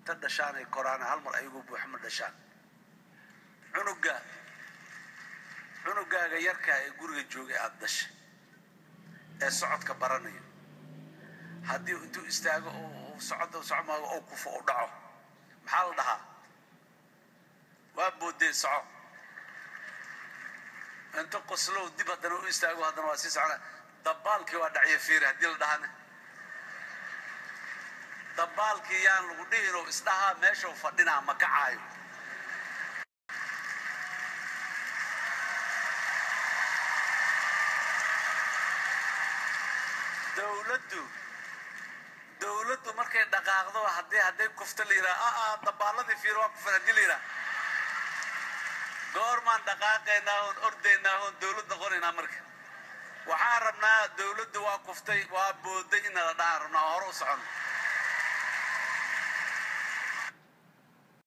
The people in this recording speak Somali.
Inta dhashaan ay koraan, hal mar ayagoo buuxa ma dhashaan. Cunuga, cunugaaga yarkaa ee guriga joogay aada dhashay ee socodka baranayo, haddii intuu istaago socod socmaago oo kufo u dhaco, maxaa la dhahaa? Waa boodee, soco. Inta qoslow dib haddana u istaago, haddana waa sii socona. Dabaalkii waa dhacyo fiiri haddii la dhahana, dabaalkii yaan lagu dhihinoo isdhahaa meeshuu fadhinaa ma kacaayo. Dowladdu, dowladdu markay dhaqaaqdo, haddii hadday kufto la yidhaha, aa dabaaladii fiir waa kufan haddii la yidhaha, goormaan dhaqaaqaynaa oon ordaynaa oon dowlad noqonaynaa? Marka waxaan rabnaa dowladdu waa kuftay, waa booday inala dhahaan rabnaa, hore u socono.